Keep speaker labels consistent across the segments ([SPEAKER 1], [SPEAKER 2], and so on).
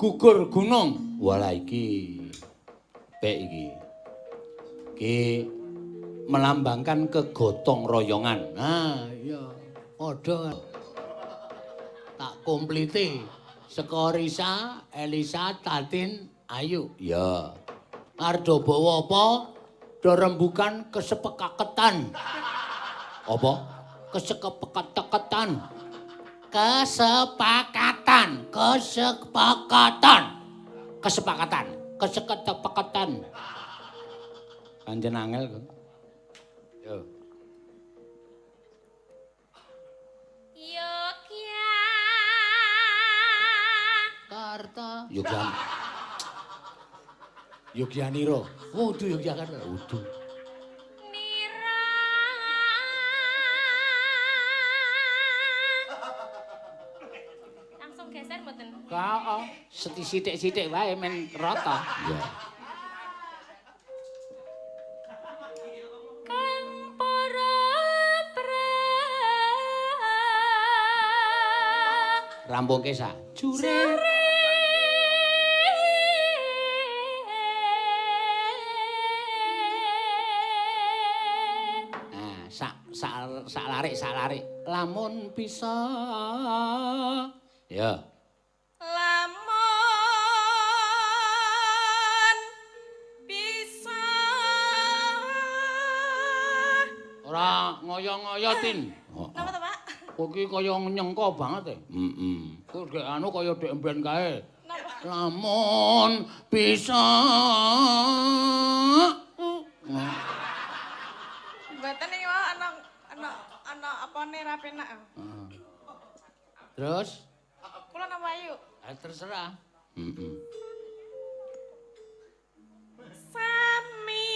[SPEAKER 1] Gugur gunung. Walah iki. Pek iki. Iki melambangkan kegotong royongan. Nah, iya. Padha. Tak komplite. Saka Risa, Elisa, Tatin, Ayu. Iya. Ardo bawa apa? Do rembukan kesepakaketan. Apa? Kesepakaketan. Kesepakatan, kesepakatan. Kesepakatan, kesepakatan. Pancen angel kok. Yo. Yogyakarta. Yogyakarta. Yogyanira. Wudu Yogyakarta. Wudu.
[SPEAKER 2] Nira. Langsung geser mboten?
[SPEAKER 3] Heeh. Sithik-sithik wae men rata.
[SPEAKER 1] Iya.
[SPEAKER 2] Kang para
[SPEAKER 1] Rampung kesah. Jure. Nah, sak larik sak larik. Lamun bisa. Ya.
[SPEAKER 2] Lamun bisa.
[SPEAKER 1] Ora ngoyo-ngoyo, Tin.
[SPEAKER 2] Napa to, Pak?
[SPEAKER 1] Kowe iki kaya nyengko banget e. Heeh. Kowe gek anu kaya dek emben kae.
[SPEAKER 2] Napa?
[SPEAKER 1] Lamun bisa.
[SPEAKER 2] Mboten iki wae ana ana ana apane ra penak.
[SPEAKER 1] Terus?
[SPEAKER 2] Kula napa Ayu?
[SPEAKER 1] Terserah. Heeh.
[SPEAKER 2] Sami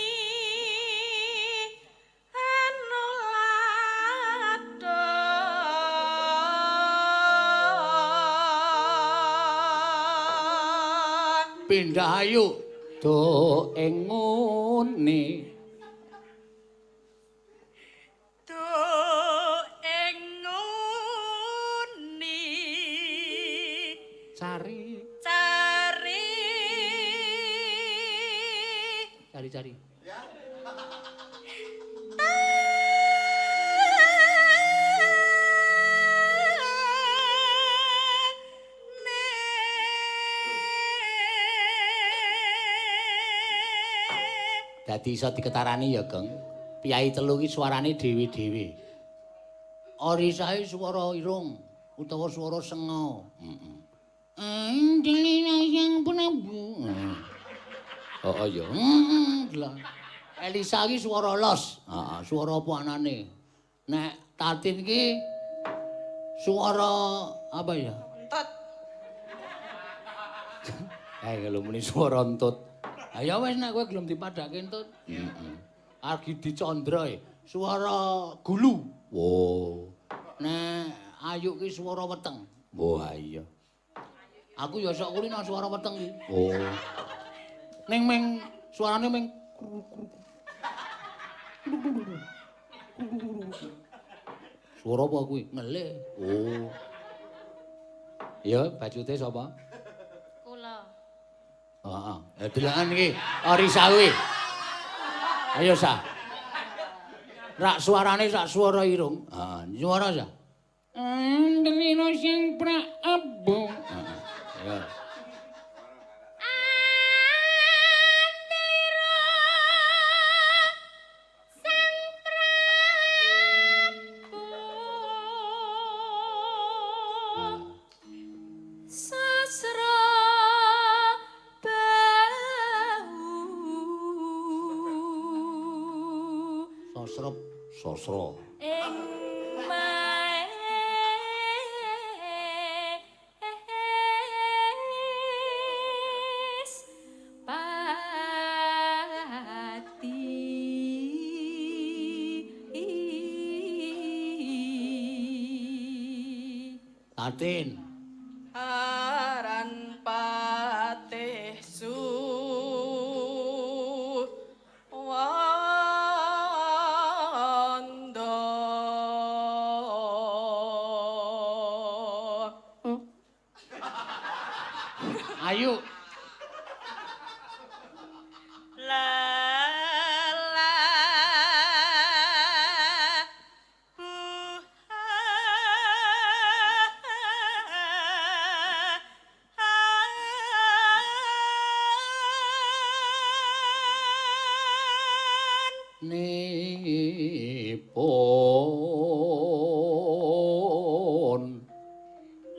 [SPEAKER 2] anulado.
[SPEAKER 1] Pindah ayu do ing ngene.
[SPEAKER 2] Do ing ngene.
[SPEAKER 1] Cari
[SPEAKER 2] Cari.
[SPEAKER 1] cari cari. Dadi iso diketarani ya, Geng. Piyai telu iki suarane dhewe-dhewe. Orisahe swara irung utawa swara senga. Heeh. Angelina yang Prabu. Oh iya. Heeh. Elisa iki swara los. Heeh, swara apa anane? Nek Tatin iki suara apa ya?
[SPEAKER 2] Entut.
[SPEAKER 1] Lho muni swara entut. Ha ya wis nek kowe gelem dipadhake entut. Heeh. Argi Dicandra e, suara gulu. Wo. Nek Ayu ki swara weteng. Wah iya. Aku ya sok kulino suara weteng ki. Oh. Ning ming suarane ming suara apa kuwi? Ngelih. Oh. Ya, bajute sapa?
[SPEAKER 2] Kula.
[SPEAKER 1] Heeh. Ya deloken iki, Orisa kuwi. Ayo sa. Rak suarane sak suara irung. Heeh, suara sa. Andelino sing Prabu. Heeh. Ya.
[SPEAKER 2] Andelira Sang Prabu. Sasra bahu.
[SPEAKER 1] Sasra sasra.
[SPEAKER 2] Ing maes pati.
[SPEAKER 1] Tatin.
[SPEAKER 2] Aran patih Suwanda.
[SPEAKER 1] Ayo. Nipun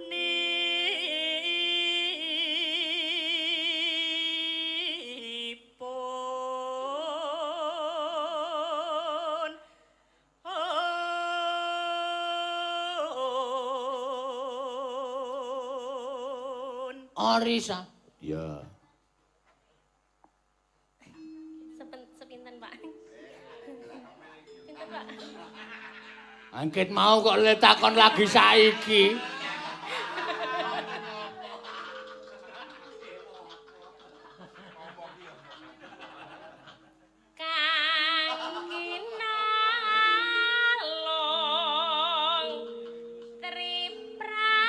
[SPEAKER 2] nipun
[SPEAKER 1] Orisa. Ya.
[SPEAKER 4] Sepinten, Pak? Pinten, Pak?
[SPEAKER 1] Angkit mau kok le takon lagi saiki.
[SPEAKER 4] Kang kinalung tripra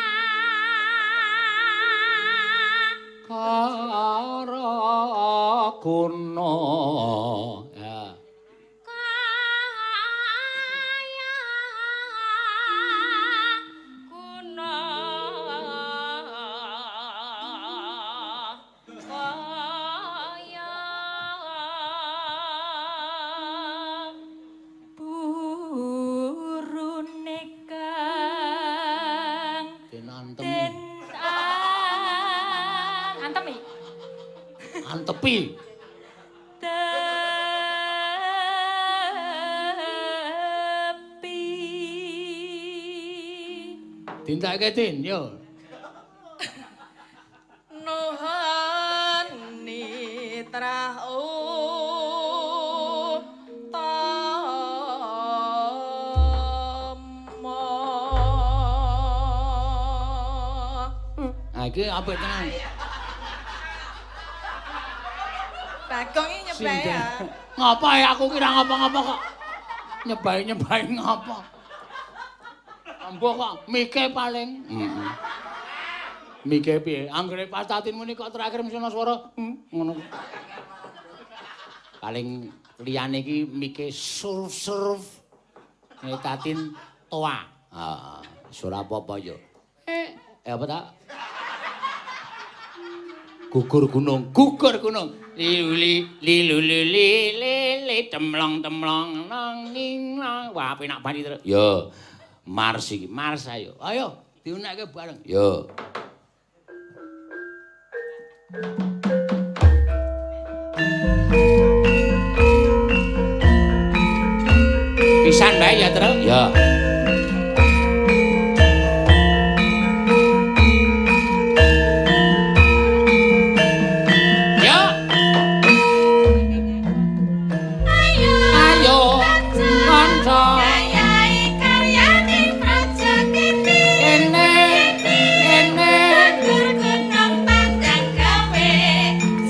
[SPEAKER 1] Kara guna. Ya.
[SPEAKER 4] Kaya guna kaya
[SPEAKER 2] burune kang
[SPEAKER 1] Dinantem.
[SPEAKER 2] den antemi
[SPEAKER 1] Antepi.
[SPEAKER 2] tepi
[SPEAKER 1] Dintake Tin, yo.
[SPEAKER 2] nuhun nitrah utama.
[SPEAKER 1] Nah, iki apik tenan.
[SPEAKER 2] Bagong iki nyebleh ya.
[SPEAKER 1] Ngapa ya aku kira ngapa-ngapa kok. Nyebai-nyebai ngapa. Ambo kok mike paling. Heeh. Mike piye? Anggere pas Tatin muni kok terakhir mesti ana swara ngono. Paling liyane iki mike surf-surf. Nek Tatin toa. Heeh, ora apa-apa yo. Apa ta? Gugur gunung, gugur gunung. Lili li li li li temlong temlong nang ning nang. Wah, penak banget terus. Yo. Mars iki, Mars ayo. Ayo, diunekke bareng. Yo. Pisan bae ya, Tru. Yo. Yo. Ayo, kanca.
[SPEAKER 2] Kayai karyane praja kene.
[SPEAKER 1] Kene, kene.
[SPEAKER 2] Gugur gunung tandang gawe.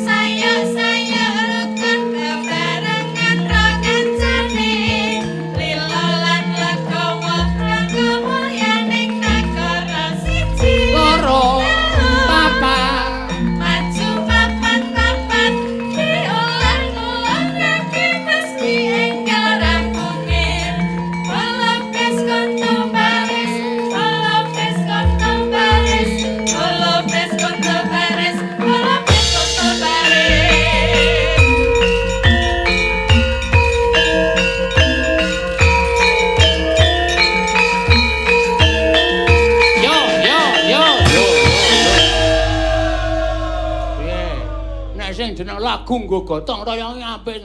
[SPEAKER 2] Sayo-sayo rukun bebarengan ro kancane. Lila lan legawa kanggo mulyaning nagara siji.
[SPEAKER 1] Loro, papat.
[SPEAKER 2] Maju papat papat diulang-ulangake mesti enggal rampunge. Pelopes konto baris, pelopes konto baris, pelopes konto baris, pelopes konto baris.
[SPEAKER 1] Yo, yo, yo, yo, yo. Piye? Nek sing jeneng lagu nggo gotong royong apik.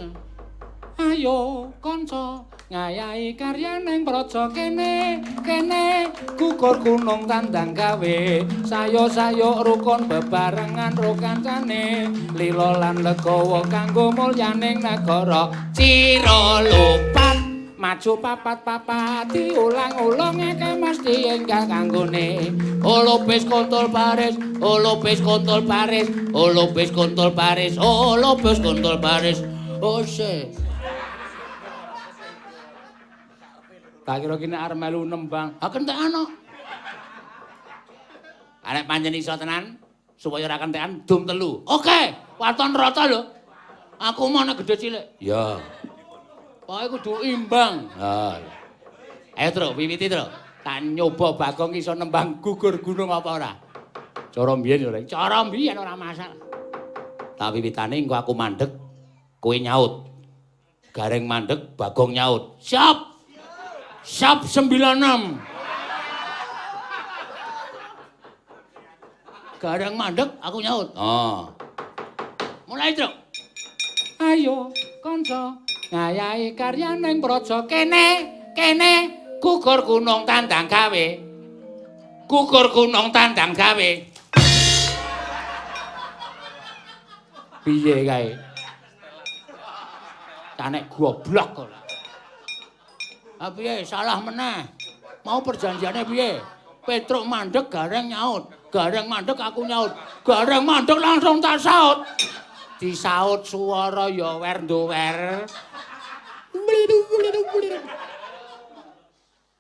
[SPEAKER 1] Ayo kanca ngayahi karya ning praja kene, kene gugur gunung tandang gawe. Sayo-sayo rukun bebarengan ro kancane, lila lan legawa kanggo mulyaning nagara. Cira lupat maju papat papat diulang-ulangake mesti enggal kanggone. Olopis kontol baris, olopis kontol baris, olopis kontol baris, olopis kontol baris. Ose. Tak kira kene arep melu nembang. Ha kentek ana. Arek pancen iso tenan. Supaya ora kentekan dum 3. Oke, waton rata lho. Aku mau nek gedhe cilik. Ya. Pokoke kudu imbang. Ha. Ayo, Truk, wiwiti, Truk. Tak nyoba Bagong iso nembang gugur gunung apa ora. Cara mbiyen ya, Reng. Cara mbiyen ora masalah. Tak wiwitane engko aku mandeg, kowe nyaut. Gareng mandeg, Bagong nyaut. Siap. Siap 96. Gareng mandeg, aku nyaut. Oh. Mulai, Truk.
[SPEAKER 3] Ayo kanca ngayahi karya ning praja kene, kene
[SPEAKER 1] gugur gunung tandang gawe. Gugur gunung tandang gawe. Piye kae? Canek goblok kok. Ah piye salah meneh. Mau perjanjiane piye? Petruk mandeg Gareng nyaut. Gareng mandeg aku nyaut. Gareng mandeg langsung tak saut. Disaut suara ya wer ndower.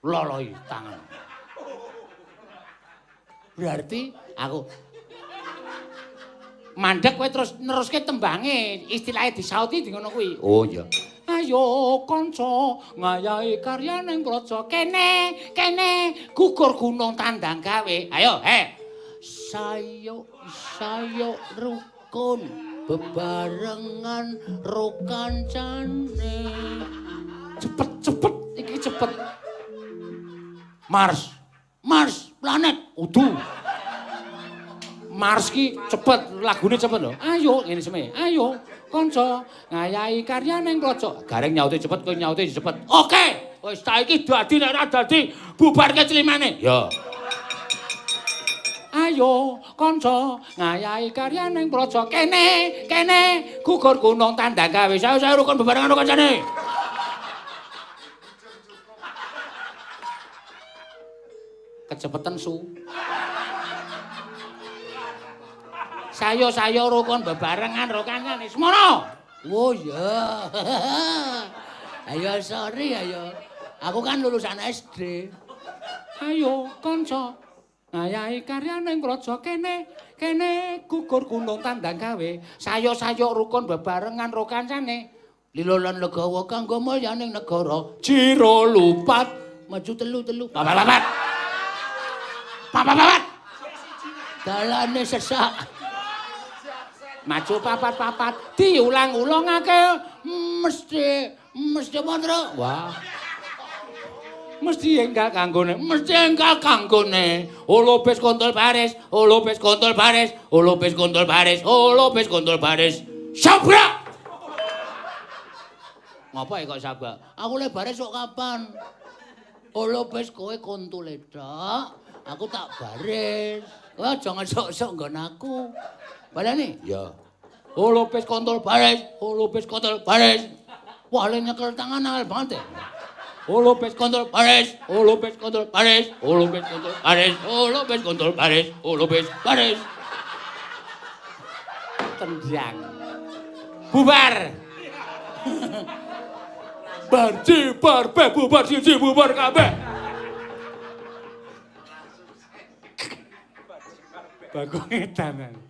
[SPEAKER 1] Loloi tangan. Berarti aku mandeg kowe terus neruske tembange, istilahnya disauti di ngono kuwi. Oh iya.
[SPEAKER 3] Ayo kanca ngayahi karya ning praja kene, kene
[SPEAKER 1] gugur gunung tandang gawe. Ayo, he. Sayuk sayuk rukun bebarengan ro kancane. Cepet cepet iki cepet. Mars. Mars planet udu. Mars ki cepet, lagune cepet lho.
[SPEAKER 3] Ayo ngene seme. Ayo kanca ngayahi karya ning praja.
[SPEAKER 1] Gareng nyaute cepet, kowe nyaute cepet. Oke. Wis ta iki dadi nek ora dadi bubarke climane. Ya.
[SPEAKER 3] Ayo kanca ngayahi karya ning praja kene, kene
[SPEAKER 1] gugur gunung tandang gawe. Saya rukun bebarengan karo kancane. Kecepetan su. Sayo-sayo rukun bebarengan ro kancane. Semono. Oh iya. Ayo sorry ayo. Aku kan lulusan SD.
[SPEAKER 3] Ayo kanca ngayahi karya ning praja kene, kene gugur gunung tandang gawe.
[SPEAKER 1] Sayo-sayo rukun bebarengan ro kancane. Lilo lan legawa kanggo mulyaning negara. Jiro lupat maju telu-telu. Papat papat. Papat papat. Dalane sesak. Maju papat-papat diulang-ulangake mesti mesti apa, Truk? Wah. Mesti enggal kanggone, mesti enggal kanggone. Olopes kontol baris, olopes kontol baris, olopes kontol baris, olopes kontol baris. Sabrak. Ngapa kok sabrak? Aku le baris kok kapan? Olopes kowe kontole tok, aku tak baris. Kowe aja ngesok-sok nggon aku. Baleni? Ya. Olopes kontol baris, olopes kontol baris. Wah, le nyekel tangan angel banget. Olopes kontol baris, olopes kontol baris, olopes kontol baris, olopes kontol baris, olopes baris. Tendang. Bubar. Bar bar be bubar siji bubar kabeh.
[SPEAKER 3] Bagong edan.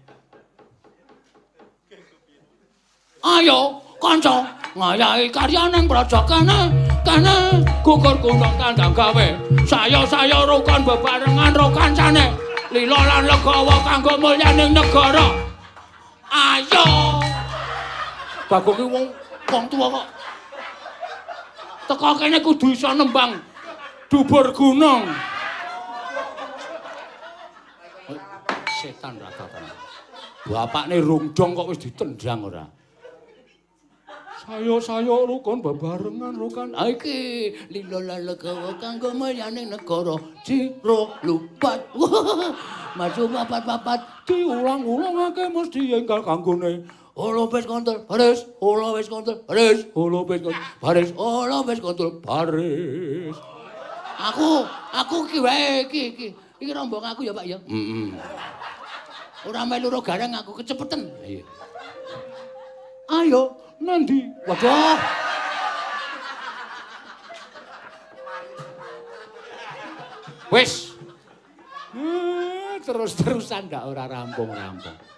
[SPEAKER 1] Ayo kanca ngayahi karya ning praja kene, kene gugur gunung tandang gawe. Sayo-sayo rukun bebarengan ro kancane. Lila lan legawa kanggo mulyaning negara. Ayo. Bagong ki wong tuwa kok. Teko kene kudu iso nembang dubur gunung. Setan ra tenan. Bapakne rungdong kok wis ditendang ora. Sayo-sayo rukun bebarengan rukun. Ha iki lila lan legawa kanggo mulyaning negara. Jiro lupat. Maju papat-papat
[SPEAKER 3] diulang-ulangake mesti enggal kanggone.
[SPEAKER 1] Olopes kontol baris, olopes kontol baris, olopes kontol baris, olopes kontol baris. Aku iki wae iki iki. Iki rombong aku ya, Pak ya. Heeh. Ora melu ro gareng aku kecepeten. Iya. Ayo nanti. Waduh. Wis. Terus-terusan ndak ora rampung-rampung.